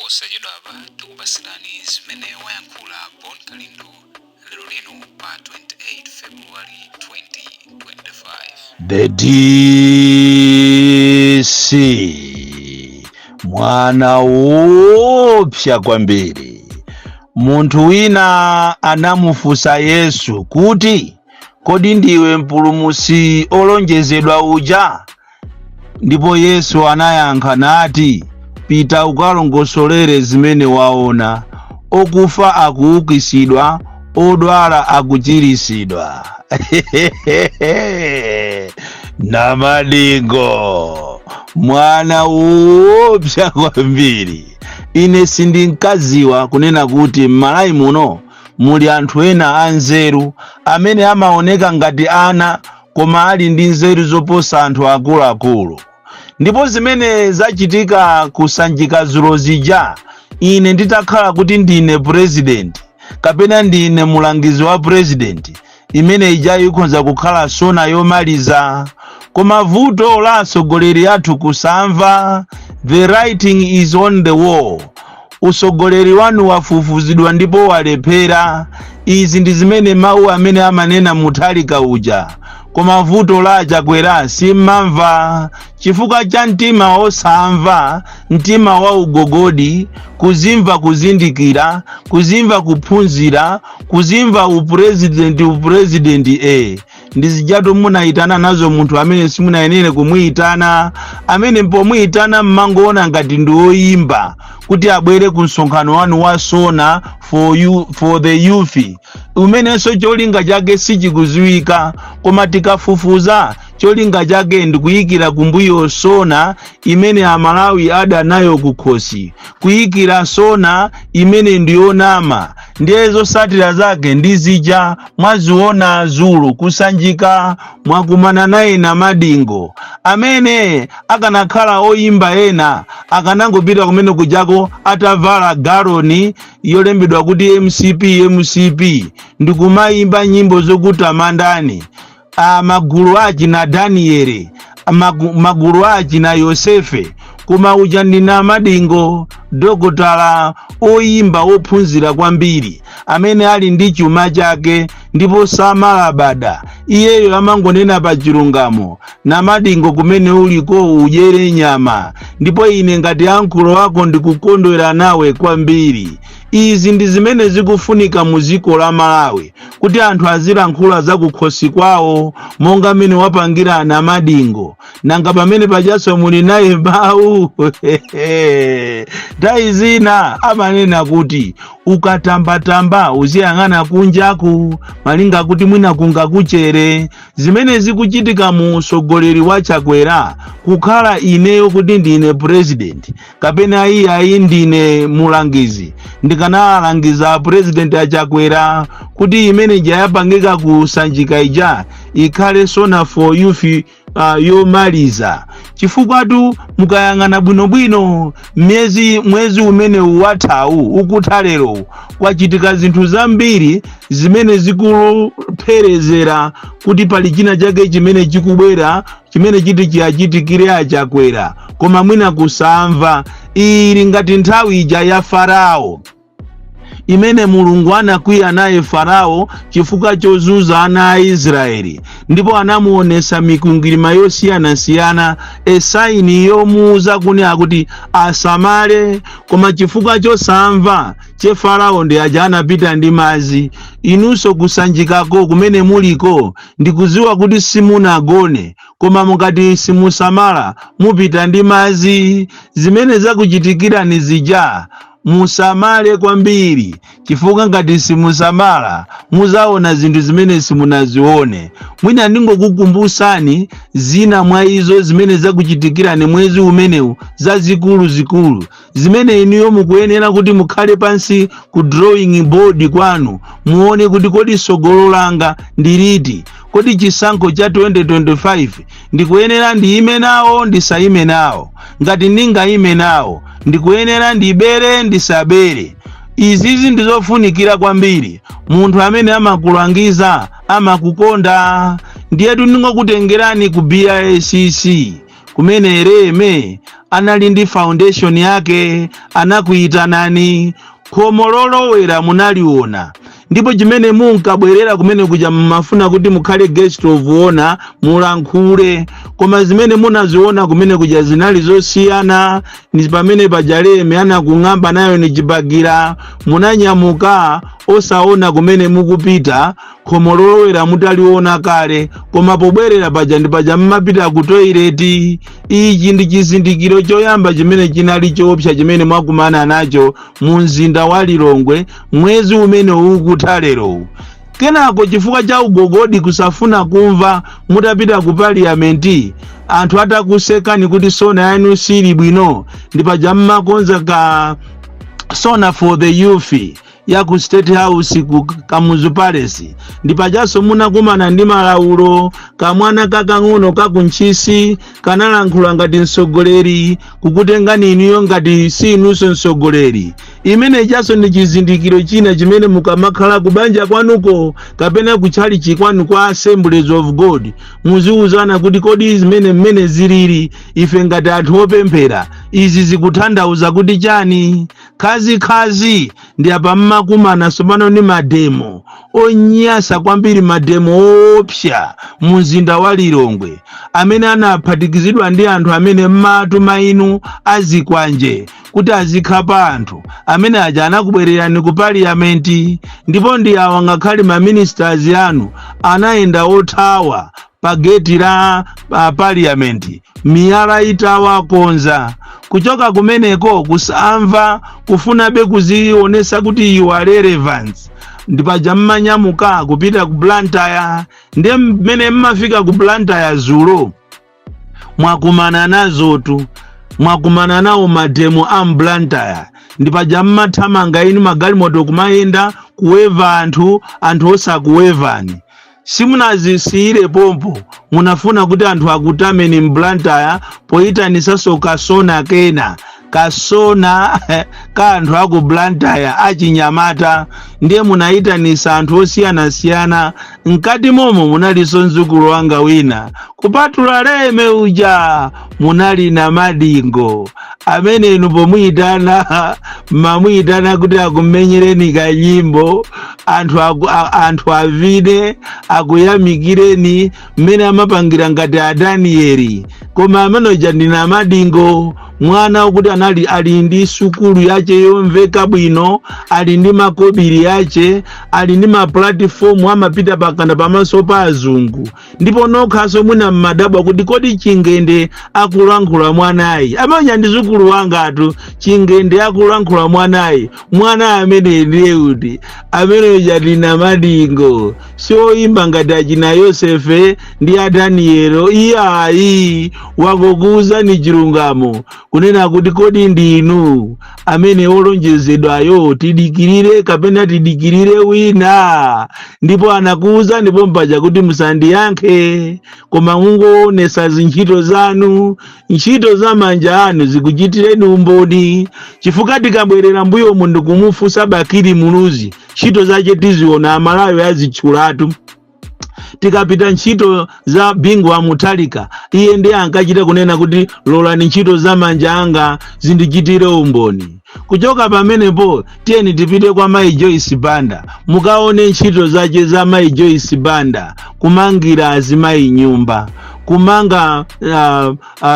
Posachedwapa tikupatsirani zimene wayankhula Bon Kalindo lero lino pa 28 February 2025. The DC, mwana woopsa kwambiri. Munthu wina anamufunsa Yesu kuti, "Kodi ndiwe mpulumutsi olonjezedwa uja?" Ndipo Yesu anayankha nati, "Pita ukalongosolere zimene waona: okufa akuukitsidwa, odwala akuchiritsidwa." Namadingo, mwana woopsa kwambiri. Ine sindinkadziwa kunena kuti m'Malawi muno muli anthu ena anzeru amene amaoneka ngati ana koma ali ndi nzeru zoposa anthu akuluakulu. Ndipo zimene zachitika kuSanjika dzulo zija, ine nditakhala kuti ndine president kapena ndine mulangizi wa president, imene ija ikhoza kukhala SONA yomaliza. Koma vuto la atsogoleri athu kusamva. The writing is on the wall. Usogoleri wanu wafufuzidwa ndipo walephera. Izi ndi zimene mawu amene amanena Mutharika uja. Koma vuto la Chakwera simmamva chifukwa cha mtima osamva, mtima wa ugogodi, kuzimva kuzindikira, kuzimva kuphunzira, kuzimva upurezidenti. Upurezidenti e ndizijatu munayitana nazo munthu amene simunayenere kumuyitana, amene pomuyitana mmangoona ngati ndi woyimba, kuti abwere ku msonkhano wanu wa SONA for, you, for the youth, umenenso cholinga chake sichikuziwika. Koma tikafufuza, cholinga chake ndikuyikira kumbuyo SONA imene Amalawi ada nayo kukhosi, kuyikira SONA imene ndiyonama. Ndiye zotsatira zake ndi zija mwaziona dzulo kuSanjika, mwakumana naye Namadingo, amene akanakhala oyimba ena akanangopita kumene kujako atavala galoni yolembedwa kuti MCP, MCP, ndikumayimba nyimbo zokutamandani. Magulu achi na Daniele, magulu achi na Yosefe. Koma uja ndi Namadingo, dokotala oyimba wophunzira kwambiri amene ali ndi chuma chake ndipo samalabada. Iyeyo amangonena pa chilungamo. Namadingo, kumene uliko udyere nyama, ndipo ine ngati ankhulo wako ndikukondwera nawe kwambiri. Izi ndi zimene zikufunika mu dziko la Malawi, kuti anthu azilankhula za kukhosi kwawo monga mmene wapangira Namadingo. Nanga pamene pajaso muli naye mawu. Nthawi zina amanena kuti ukatambatamba uziyang'ana kunjaku, malinga kuti mwina kungakuchere. Zimene zikuchitika mu usogoleri wa Chakwera, kukhala ineyo kuti ndine president kapena iyayi ndine mulangizi, ndikanalangiza president aChakwera kuti imene ija yapangika kuSanjika ija ikhale SONA for youth yomaliza, chifukwa mukayang'ana bwinobwino myezi mwezi umene wathawu, ukutha lero, kwachitika zinthu zambiri zimene zikupherezera kuti pali china chake chimene chikubwera chimene chiti chiyachitikire aChakwera, koma mwina kusamva. Ili ngati nthawi ija ya Farao imene Mulungu anakwiya naye Farao chifukwa chozunza ana a Israeli, ndipo anamuonesa mikwingwirima yosiyanasiyana, a sign yomuuza kuni akuti asamale. Koma chifukwa chosamva che Farao ndi aja anapita ndi madzi. Inunso kuSanjikako kumene muliko, ndikudziwa kuti simunagone, koma mukati simusamala mupita ndi madzi. Zimene zakuchitikirani zija, musamale kwambiri, chifukwa ngati simusamala muzaona zinthu zimene simunazione. Mwina ndingokukumbusani zina mwa izo zimene zakuchitikirani mwezi umenewu, zazikulu zikulu zimene inuyo mukuyenera kuti mukhale pansi ku drawing board kwanu, muone kuti kodi sogolo langa ndi liti? Kodi chisankho cha 2025 ndikuyenera ndiyime nawo, ndisayime nawo? Ngati ndingayime nawo, ndikuyenera ndibere, ndisabere? Izizi ndizofunikira kwambiri. Munthu amene amakulangiza amakukonda. Ndiyetu ndingokutengerani ku BICC. Ku BICC kuja Kumene Leme anali ndi foundation yake, anakuyitanani. Khomo lolowera munaliona, ndipo chimene munkabwerera kumene kuja mumafuna kuti mukhale guest of honor, mulankhule, koma zimene munaziona kumene kuja zinali zosiyana. Ni pamene paja Leme anakung'amba nayo ni chibagera. Munanyamuka osaona kumene mukupita. Khomo lolowera mutaliona kale, koma pobwerera paja ndi paja mmapita ku toilet. Ichi ndi chizindikiro choyamba chimene chinali choopsa chimene mwakumana nacho mu mzinda wa Lilongwe mwezi umene ukutha lerowu. Kenako, chifukwa cha ugogodi, kusafuna kumva, mutapita ku parliament, anthu atakusekani kuti SONA yanu sili bwino, ndi paja mmakonza ka SONA for the youth ya ku State House, ku Kamuzu Palace. Ndi pajanso munakumana ndi malaulo. Kamwana kakang'ono kakuntchisi kanalankhula ngati mtsogoleri, kukutengani inuyo ngati si inunso mtsogoleri. Imene chanso ndi chizindikiro china chimene mukamakhala kubanja kwanuko kapena kutchalichi kwanu kwa Assemblies of God, muziwuzana kuti kodi zimene mmene zilili, ife ngati anthu opemphera, izi zikutanthauza kuti chani? Khazikhazi ndi apa mmakumana tsopano ndi mademo onyasa kwambiri, mademo oopsa mu mzinda wa Lilongwe, amene anaphatikizidwa ndi anthu amene mmatuma inu azikwanje kuti azikhapa anthu amene aja. Anakubwererani ku parliament, ndipo ndi awa ngakhale maministers anu anayenda othawa pa geti la parliament, miyala itawakonza. Kuchoka kumeneko, kusamva, kufunabe kuzionesa kuti you are relevant, ndipaja mmanyamuka kupita ku Blantyre. Ndiye mmene mmafika ku Blantyre zulo, mwakumana nazotu, mwakumana nawo mademo a mBlantyre. Ndipaja mmathamanga inu, magalimoto kumayenda kuweva anthu, anthu osakuwevani. Simunazisiyire pompo, munafuna kuti anthu akutameni mBlantyre poyitanisanso kasona kena, kasona ka anthu aku Blantyre achinyamata. Ndiye munayitanisa anthu osiyanasiyana, mkati momo munalinso mzukulu wanga wina kupatula Leme uja, munali na Madingo amene inu pomuyitana mamuyitana kuti akumenyereni kanyimbo, anthu anthu avine, akuyamikireni mmene amapangira ngati aDanieli. Koma amene uja ndina Madingo, mwana wokuti anali ali ndi sukulu yace yomveka bwino, ali ndi makobiri yace, ali ndi mapulatifomu, amapita pakana pamaso pa azungu. Ndipo nokhaso mwina mmadabwa kuti kodi chingende akulankhula mwanayi amene ndi zukulu wangatu, chingende akulankhula mwanayi, mwana amene ndiye kuti amene uja ndina Madingo, sioyimba ngati achina Yosefe ndi aDanielo. Iyayi, wakukuwuzani chilungamo kunena kuti kodi ndinu amene wolonjezedwayo tidikirire kapena tidikirire wina? Ndipo anakuwuzani ndipo mpaja kuti musandiyankhe, koma mungoonesa zintchito zanu, ntchito za manja anu zikuchitireni umboni. Chifukwa tikabwerera mbuyomu ndikumufunsa Bakili Muluzi, ntchito zace tiziona, Amalawi azitchulatu. Tikapita ntchito za Bingu wa Mutharika, iye ndiye ankachita kunena kuti lolani ntchito za manja anga zindichitire umboni. Kuchoka pamenepo, tiyeni tipite kwa Mayi Joyce Banda, mukaone ntchito zace za Mayi Joyce Banda: kumangira azimayi nyumba, kumanga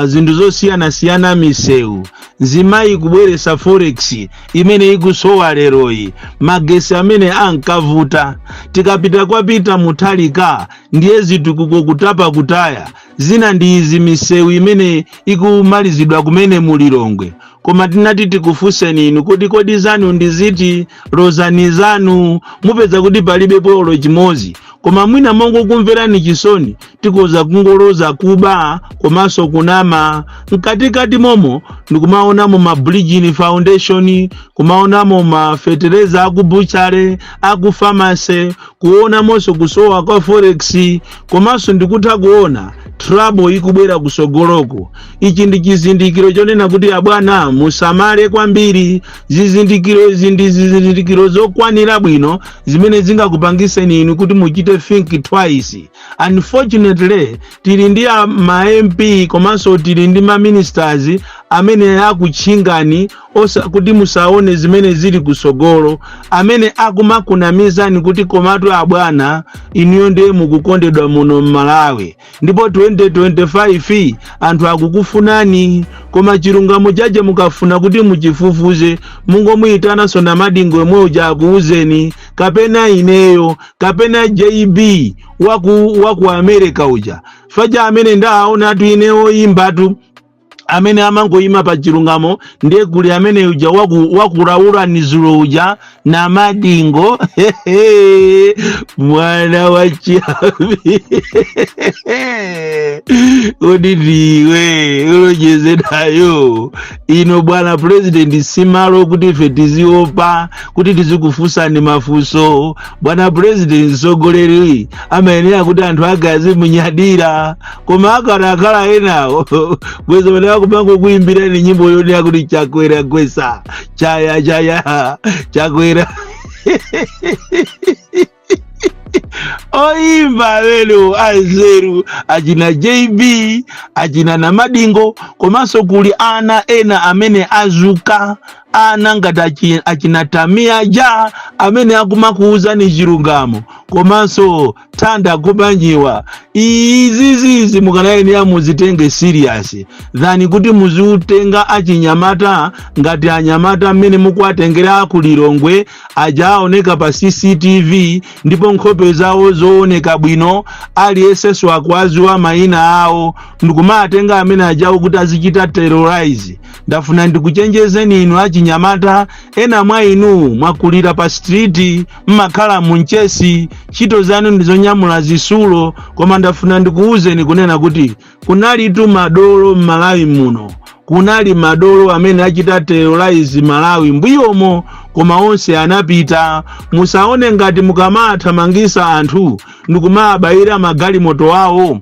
zinthu zosiyanasiyana, misewu, zimayi, kubweresa forex imene ikusowa leroyi, magesi amene ankavuta. Tikapita kwa Peter Mutharika, ndiye zitukuko kutapa kutaya. Zina ndi izi, misewu imene ikumalizidwa kumene mulilongwe. Koma tinati tikufunseni inu kuti kodi zanu ndi ziti? Lozani zanu, mupeza kuti palibe polo chimodzi. Koma mwina mongokumverani chisoni, tikoza kungoloza kuba komanso kunama. Mkatikati momo ndikumaonamo ma Bridgin Foundation, kumaonamo ma fetereza aku butchery, aku pharmacy, kuonamonso kusowa kwa forex, komanso ndikutha kuona Trouble ikubwera kusogoloko. Ichi ndi chizindikiro chonena kuti abwana, musamale kwambiri. Zizindikiro izi ndi zizindikiro zokwanira bwino zimene zingakupangiseni inu kuti muchite think twice. Unfortunately, tili ndi ma MP komanso tili ndi ma ministers amene akutchingani osa kuti musaone zimene zili kusogolo, amene akumakunamizani kuti komatu abwana, inuyo ndiye mukukondedwa muno mMalawi ndipo 2025 anthu akukufunani. Koma chilungamo chache mukafuna kuti muchifufuze, mungomuyitananso Namadingo yomwe uja akuuzeni, kapena ineyo, kapena JB waku America uja. Faja amene ndaona atu ine oyimbatu amene amangoyima pa chilungamo, ndiye kuli amene uja wakulaula nizulo uja, Namadingo, mwana wa Chiavi. Kodi ndiwe ulonjezedayo ino, bwana President? Simalo kuti ife tiziopa kuti tizikufunsani mafunso. Bwana President, mtsogoleri amayenera kuti anthu ake azimunyadira, koma akanakhala enawo bweza pamene akumango kuyimbirani nyimbo yonena kuti "Chakwera gwesa chaya chaya Chakwera". Oyimba amene anzeru, achina JB, achina Namadingo, komanso kuli ana ena amene azuka, ana ngati achina Tamia Ja amene akumakuuzani chilungamo, komanso Thanda Kumanyiwa. Izizizi mukanayenera muzitenge serious than kuti muziutenga achinyamata ngati anyamata amene mukuwatengera akulilongwe aja aoneka pa CCTV, ndipo nkhope zawo zooneka bwino, aliyensenso akuwaziwa mayina awo, ndikumatenga amene ajawo kuti azichita terrorize. Ndafuna ndikuchenjezeni inu achinyamata. Ena mwa inu mwakulira pa street, mmakhala munchesi, ntchito zanu ndizonyamula zisulo, koma ndafuna ndikuwuzeni kunena kuti kunalitu madolo m'Malawi muno. Kunali madolo amene achita terrorize Malawi mbuyomo, koma onse anapita. Musaone ngati mukamathamangisa anthu ndikumabayira magalimoto awo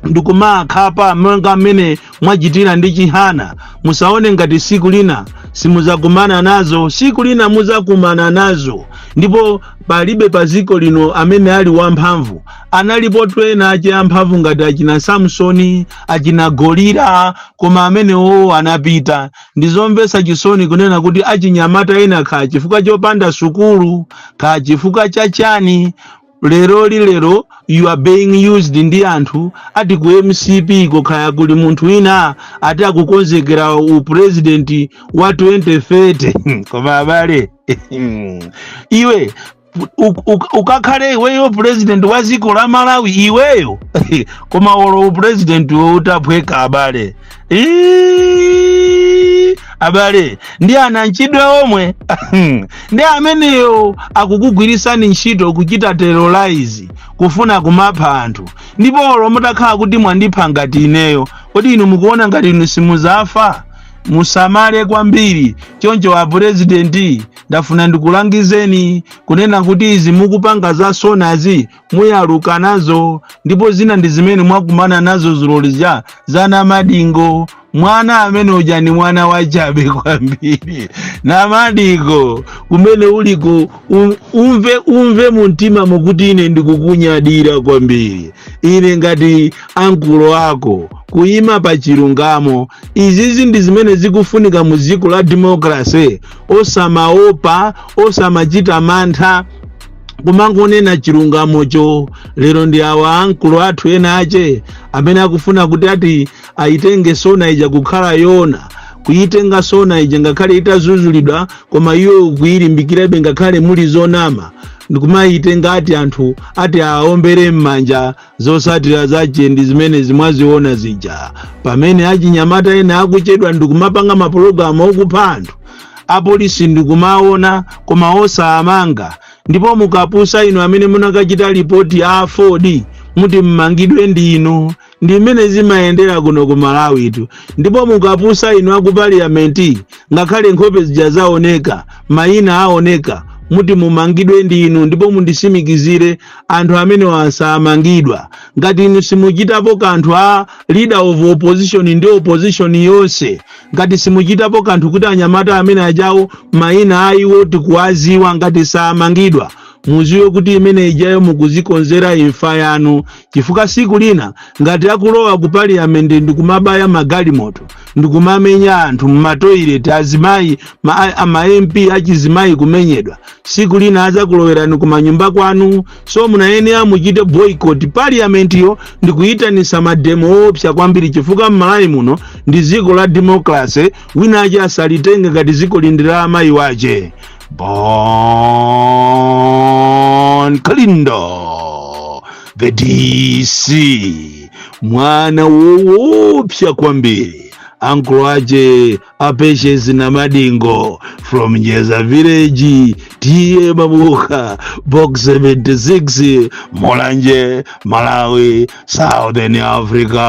ndikumakhapa monga mmene mwachitira ndi Chihana, musaone ngati siku lina simuzakumana nazo. Siku lina muzakumana nazo, ndipo palibe pa ziko lino amene ali wamphamvu. Analipo ena ache amphamvu ngati achina Samsoni, achina Golira, koma amenewo anapita. Ndizomvetsa chisoni kunena kuti achinyamata ena, kha chifukwa chopanda sukulu, kha chifukwa chachani, leroli lero you are being used ndi anthu ati ku MCP kokhaya kuli munthu wina ati akukonzekera upresident wa 2030. Koma abale, iwe ukakhale iweyo president wa dziko la Malawi iweyo? Koma olo upresident utaphweka, abale. Ii, abale, ndi ana ntchito omwe ndi ameneyo akukugwirisani ntchito kuchita terrorize, kufuna kumapha anthu. Ndipo olo mutakhala kuti mwandipha ngati ineyo, kodi inu mukuona ngati inu simuzafa? Musamale kwambiri. Choncho a President, ndafuna ndikulangizeni kunena kuti izi mukupanga za SONAzi muyaluka nazo, ndipo zina ndi zimene mwakumana nazo zulolija za Namadingo. Mwana amene uja ni mwana wachabe kwambiri. Namadingo, kumene uliko, umve mumtima mukuti ine ndikukunyadira kwambiri, ine ngati ankulo ako, kuyima pa chilungamo. Izizi ndi zimene zikufunika mu dziko la democracy, osamaopa, osamachita mantha, kumangonena chilungamocho. Lero ndi awa ankulu athu ena ache amene akufuna kuti ati ayitenge SONA ija kukhala yona, kuyitenga SONA ija ngakhale itazuzulidwa, koma iyo kuyilimbikirabe ngakhale muli zonama, ndikumayitenga ati anthu ati aombere m'manja. Zosatira zache ndi zimene zimwaziona zija, pamene achinyamata ena akuchedwa ndikumapanga mapulogalamu okupha anthu, apolisi ndikumaona koma osamanga. Ndipo mukapusa inu amene munakachita ripoti a Ford, muti mmangidwe ndinu. Ndi mmene zimayendera kuno ku Malawitu. Ndipo mukapusa inu aku parliament, ngakhale nkhope zija zaoneka, mayina aoneka, Muti mumangidwe ndi inu, ndipo mundisimikizire, anthu amene wasamangidwa, ngati inu simuchitapo kanthu, a leader of opposition ndi opposition yonse, ngati simuchitapo kanthu kuti anyamata amene ajawo, mayina a iwo tikuwaziwa, ngati samangidwa, muziwe kuti imene ijayo mukuzikonzera imfa yanu, chifukwa siku lina ngati akulowa ku parliament ndikumabaya magalimoto, ndikumamenya anthu mumatoilet, azimayi, ma MP achizimayi kumenyedwa, siku lina azakulowerani kumanyumba kwanu. So munayenera muchite boycott parliament yo ndikuyitanisa mademo opsa kwambiri, chifukwa m'Malawi muno ndi dziko la democracy. Wina ache asalitenge ngati dziko lindi la amayi wache. Bon Kalindo, the DC, mwana woopsa kwambiri, ankolo ache apeshes na Madingo, from Njeza Village, T/A Mabuka, Box 76, Mulanje, Malawi, Southern Africa.